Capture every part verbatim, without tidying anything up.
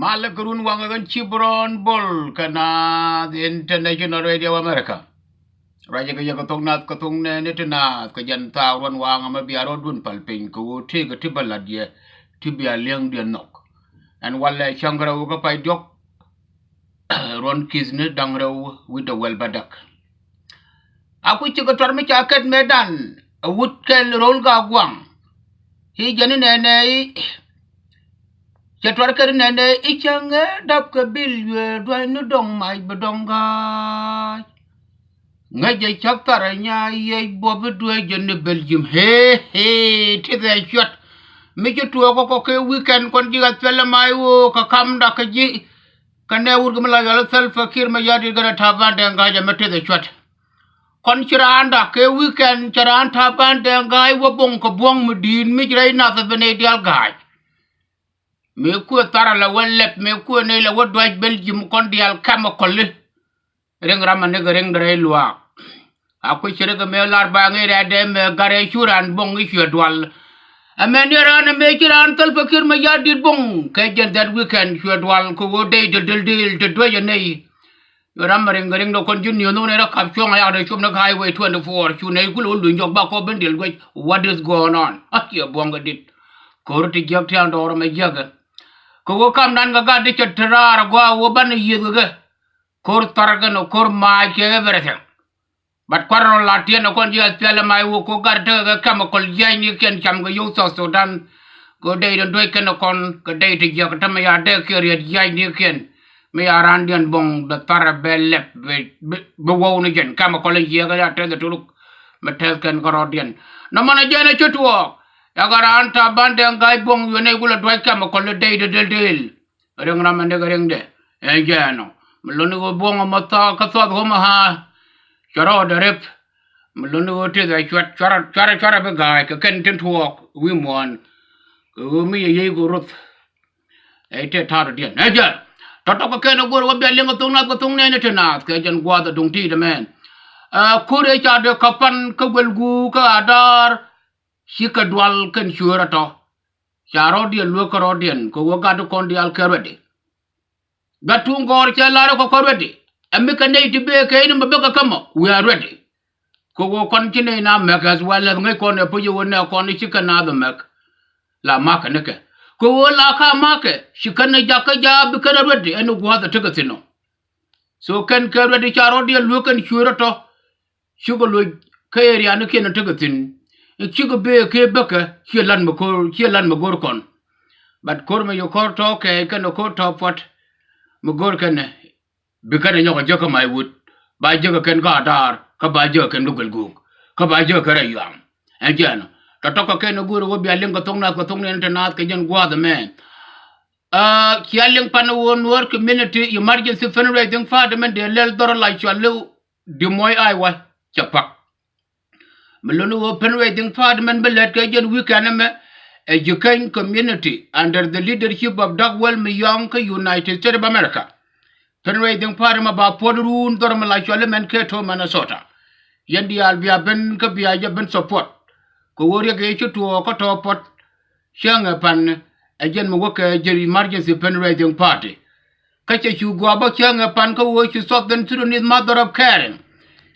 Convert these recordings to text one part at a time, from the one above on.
Malɛ kɛ run waŋ ɛ ɣän ci Brown Bol kɛ Naath International Radio America. Ruacɛ kɛ yɛ kɛ thok Naath kɛ thok nɛɛni ti naath kɛ jɛn thaak ruɔ̱n waŋ ɛmɛ bia rɔɔdun pal piny kɛ ɣöö tëëkɛ ti bä la̱t yɛ ti bia li̱eŋdiɛn nhɔk. Ɛn walɛ cäŋ rɛw kä pay diɔ̱k ruɔ̱n ki̱thni da̱ŋ rɛw wi̱cdɛ wäl bädäk. A kui̱ cikɛ tuar mi ca kɛt mëëdan ɛ wut kɛl ro̱l Gaaguaŋ. I̱ jɛn inɛnɛ i̱ cɛ tuar kɛt inɛnɛ i̱ cäŋ ɛ dap kɛ bil yuëë dua̱cni dɔ̱ŋ mac bi dɔ̱ŋ ga̱a̱c. Ŋäcɛ cäk thar ɛ nya yiëc buɔ̱p i̱ dueec jɛ ni Belgium. Hee hee tithɛ cuɔt. Mi ci tuɔɔk kɔ kɛ weekend kɔn ji̱ ɣath piɛl ɛ mac ɣöö kɛ kamda kɛ ji̱. Kɛ nɛ wut kɛ mi la yɔl i̱ Salva Kiir Mayardit kɛnɛ Taban Deng Gai ɛmɛ tithɛ cuɔt. Kɔn ci raanda kɛ weekend cɛ raan Taban Deng Gai wä boŋ kɛ buɔ̱ŋ mi di̱i̱t mi ci rɛy nath ɛ bi nɛy diaal ga̱a̱c. Mëë kuëë thar ala wä lɛp mëë kuëë nɛy la wä duac Belgium kɔn diaal kɛmɛ kɔli. Riŋ ram anikɛ riŋ dɛ rɛy luaak. A kui̱ ci rikɛ mëë lar ba ŋi̱i̱c rɛɛdɛ mëë gat rɛy cu raan boŋ i̱ cuɛ dual. Ɛmɛ ni raan ɛmɛ ci raan Salva Kiir Mayardit boŋ kɛ jɛn that weekend cuɛ dual kɛ ɣöö dey ti dil dil ti duec ɛ nɛy. Ram mi riŋ kɛ riŋ dɔ kɔn ji̱ ni̱o̱th ni rɔ kap cuɔ̱ŋ a yak dee cop ni kä highway twenty four cu nɛy kulɛ wä luny jɔk bakɔ ben diɛl guec. What is going on? A ciɛ buɔ̱ŋ kɛ dit. Ko̱r ti jiäk tiaŋ dɔɔr ɛmɛ jiäkɛ. Kɛ wä kamdan kɛ gat di cɛ te raar a gɔaa wä banɛ yiëth kɛ kɛ. Ko̱r thar kɛn ko̱r maac kɛ everything. But kuarɛ rɔ la tiɛn kɔn ji̱ SPLM-IO ko̱ gat tekɛ kɛ chemical jia̱cnikiɛn cam kɛ yio̱w South Sudan. Kɛ dey tin duec kɛn kɔn kɛ dey ti jiäk tämɛ ya dee kiɛ riet jia̱cnikiɛn. Mi ya raandiɛn bo̱ŋ bɛ tharɛ bɛ lɛp bɛ, bɛ, bɛ wäw ni jɛn chemical in jiäk ya tɛth turuk. Mɛ tɛth kɛn kärɔɔdiɛn nɔmɔnɛ jɛn ɛ ci tuɔɔk. Yakɛ raan Taban Deng Gai bo̱ŋ yuɛ nɛy kulɛ duac chemical in dey ti del del. Riŋ ram mi nikɛ riŋdɛ ɛn jɛɛnɔ. Mi luni ɣöö buɔ̱ŋ ɛmɔ thaak kä thuath ɣöö mi ɣa̱a̱. Cuarɛ ɣɔdɛ rep. Mi luni ɣöö tithɛ cuat cuarɛ cuarɛ cuarɛ bi ga̱a̱c kɛ kɛn tin tuɔɔk wi̱i̱ muɔ̱ɔ̱n. Kɛ ɣöö mi yɛ yiëë kɛ roth. Ɛ tëë ta̱a̱r diɛn ɛ jɛɛn. Tɔ̱tɔ̱ kɛ kɛn ɛ go̱r wä bia liŋ kɛ thoŋ nath kɛ thoŋ nɛɛni ti naath kɛ jɛn gua̱a̱th ɛ duŋ ti̱i̱t ɛmɛn. Ɛ ko̱r ëë ca dee käpan kä guɛl guuk kä adaar. Cikɛ dual kɛn cuëër ɛ tɔ̱. Ca rɔɔdiɛn lueek kärɔɔdiɛn kɛ ɣöö gat ti kɔn diaal kɛ ruɛdi. Gat tuŋ gɔ̱ɔ̱r cɛ lar kɔ kɔ ruɛdi. Ɛ mi kɛ nɛy ti bëë kɛ in mɛ bäkɛ kä mɔ we are ready. Kɛ ɣöö kɔn ci nɛy na mɛk as well as ŋäc kɔn ɛ puc ɣöö nɛ kɔn ci kɛ naath ɛ mɛk. La makɛ nikɛ kɛ ɣöö la ka makɛ ci kɛn ɛ jak kä jaap bi kɛn ɛ ruɛdi ɛn gua̱a̱th ɛ tekɛ thi̱n ɔ. So kɛn kɛ ruɛdi ca rɔɔdiɛn lueek kɛn cuëër ɛ tɔ̱. Cikɛ loc kä area ni kiɛn tekɛ thi̱n. Cikɛ bëë kɛ bäkɛ ciɛ lat mi ko̱r ciɛ lat mi go̱r kɔn. But ko̱r mi yɛ ko̱r tɔ̱ kɛɛc kɛn ko̱r tɔ̱ puɔt. Mi go̱r kɛn bi kɛn nyɔk a jäkä mac wut ba jäkä kɛn kä adaar kä ba jäkä kɛn kä guɛl guuk kä ba jäkä kɛn rɛy yuam. Ɛn jɛɛn tɔ̱tɔ̱ kɛ kɛn go̱r wä bia liŋ kɛ thok nath kɛ thok nɛn te nath kɛ jɛn gua̱a̱th ɛmɛ. Cia liŋ pan wä Nuɔr community emergency fundraising fund mɛn dee lɛl dhɔr la cual liw. Di muɔy ai wa cɛ pak. Mi luni wä fundraising fund mɛn bi lɛt kɛ jɛn weekend ɛmɛ. Ɛ Jikäny community under the leadership of Dagwell Miyɔŋ kä United States of America. Fundraising fund mɛ ba puɔt ruun dhɔr mi la cual mɛn kɛ to Minnesota. Yɛn diaal bia ben kä bia jɛ ben support. Kɛ wä riɛk yɛ ci tuɔɔk kä tɔ̱ puɔt. Cäŋɛ pan ɛ jɛn mi wäkɛ jɛ emergency fundraising party. Kä cɛ cu gua̱a̱ bä cäŋɛ pan kä ɣöö ci Southern Sudanese Mother of Caring.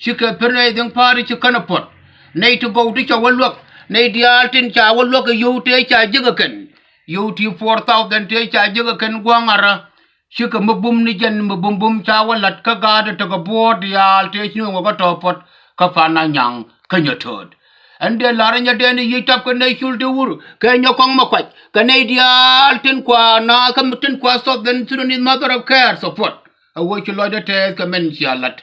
Cikɛ fundraising party ci känɛ puɔt. Nɛy ti gɔw ti ca wä luäk nɛy diaal tin ca wä luäk ɛ yio̱w tëë ca ji̱kɛ kɛn. Yio̱w ti four thousand tëë ca ji̱kɛ kɛn gua̱a̱ŋ arä. Cikɛ mi bum ni jɛn mi bum bum ca wä la̱t kä gaat tekɛ buɔ̱ɔ̱t diaal tëë ci ni ŋuɔ̱k kä tɔ̱ puɔt kä pan na nyaŋ kä nyɛ tööt. Ɛn dee la̱r nyɛ dee ni yic tap kɛ nɛy cul ti wur kɛ nyɛ kɔŋ mɛ kuac kɛ nɛy diaal tin kua naath kä tin kua Southern Sudanese Mother of Care support. A wä ci lɔcdä tɛɛth kɛ mɛn cia la̱t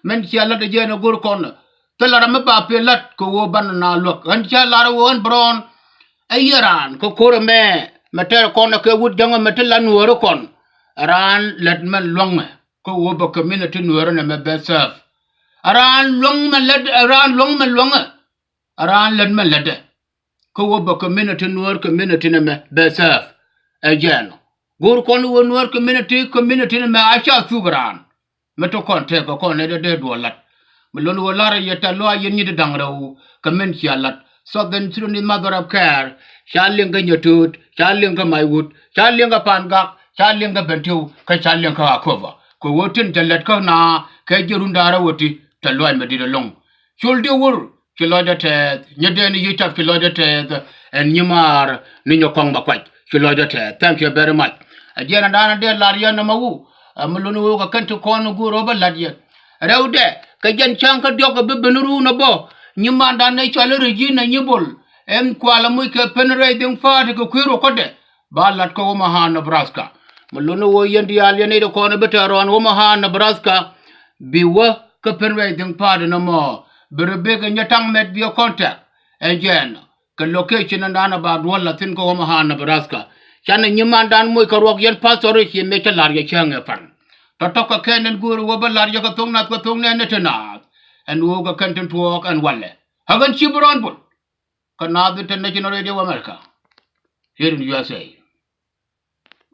mɛn cia la̱t ɛ jɛn ɛ go̱r kɔn. Thilɛ ram mi ba pëë la̱t kɛ ɣöö banɛ na luäk ɣän cä lar ɣöö ɣän bi rɔɔn. Ɛ yɛ raan kɛ ko̱r ɛmɛ mɛ tɛr kɔn ɛ kɛ wut jäŋä mɛ ti la nuääri kɔn. Ɛ raan lät mɛ luäŋɛ kä ɣöö bɛ community nuääri nɛmɛ bɛ serve. Ɛ raan luäŋ mɛ lät ɛ raan luäŋ mɛ luäŋɛ. Ɛ raan lät mɛ lätdɛ kä ɣöö bɛ community nuäär community nɛmɛ bɛ serve. Ɛ jɛn go̱o̱r kɔn ɣöö nuäär community community nɛmɛ a ca thuk raan. Mi ti kɔn tëëkɛ kɔn nɛy dee dee duɔl la̱t. Mi lon ɣöö la̱rä yɛ tɛ̈th lɔaac yɛn nyi̱t ti da̱ŋ rɛw kɛ min cia la̱t. Southern Sudanese Mother of Care ca liŋ kä nyɛ tööt ca liŋ kä mac wut ca liŋ kä pa̱a̱n gak. Ca liŋ kä Bentiu kä ca liŋ kä Akoba kɛ ɣöö tin cɛ lɛt kä na kɛ ji̱ run da̱ŋ rɛw ɛ ti tɛ luac mi di̱t ɛlɔ̱ŋ. Col di̱ wur ci lɔcdä tɛɛth, nyɛ dee ni yi̱ cap ci lɔcdä tɛɛth. Ɛn nyimaar ni nyɛ kɔŋ bɛ kuac ci lɔcdä tɛɛth. Thank you very much. Ɛ jiɛn ɛn da̱a̱n ɛ dee lar yɛn ɛmɛ wu ɛ mi luni ɣöö kɛ kɛn ti kɔn go̱o̱r ɣöö bä la̱t yɛn. Rɛwdɛ kɛ jɛn cäŋ kä diɔ̱k kɛ bi ben run ɛ bä. Nyimandan nɛ cɔal i̱ Regina Nyibol ɛn kualɛ muc kɛ Fundraising Party kɛ kui̱ rɔ kɔtdɛ. Ba lat kä Omaha, Nebraska. Mi luni ɣöö yɛn diaal yɛn nɛy ti kɔn bi te rɔɔn Omaha, Nebraska. Bi wä kä Fundraising Party nɔmɔ. Bi rɔ bek ɛ nyɛ taŋ mɛt bi ɛ contact. Ɛn jɛn kɛ location ɛn da̱a̱n ɛ ba duɔl la thi̱n kä Omaha, Nebraska. Canɛ nyimandan moc kɛ ruɔk yɛn pastor i̱ ci mëë cä la̱r yɛ cäŋ ɛ pan. Tɔ̱tɔ̱ kɛ kɛn ɛn go̱o̱ri wä bä la̱r yɛ kɛ thok nath kɛ thok nɛɛni ti naath. Ɛn ɣöö kɛ kɛn tin tuɔɔk ɛn walɛ. Ɛ ɣän ci bi rɔɔn bul. Kä Naath International Radio America, here in U S A.